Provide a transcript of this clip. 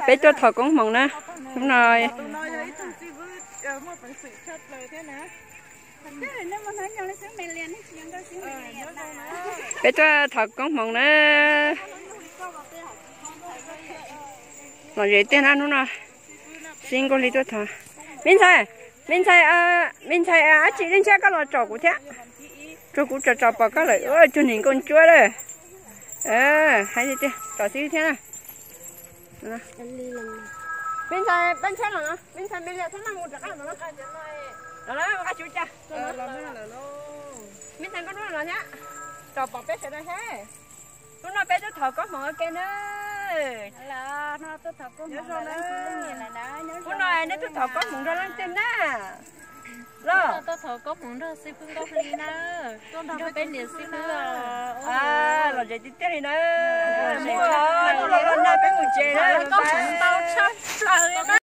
Peb tuaj thov koob hmoov na. Hnub no peb tuaj thov koob hmoov na. Lom zem tiag na hnub no. Sib nkaug li tuaj thov. Me ntxhais, me ntxhais, me ntxhais Ab Tsi Dej Ntshiab, koj los tsom kuv thiab. Tsuas kuv tsom tsom pom koj lawm, cuag niag nkauj ntsuab lawm. Hais tiag tiag, tsom xwb thiab na. Me ntxhais Paj Ntsheb los, me ntxhais Me Liam thiab no mus rov qab los. Los lawm, mus qab tsuv cas. Me ntxhais Nkauj Duab los thiab. Tsom pom peb sawv daws thiab. Hnub no peb tuaj thov koob hmoov ua ke na. Hnub no nej tuaj thov koob hmoov nrog leej twg na? Los, tuaj thov koob hmoov nrog xib fwb Nkauj Hli na. Nrog peb niam xib fwb. Lom zem tiag tiag li na. Muaj, muaj los los nag peb mus tsev na.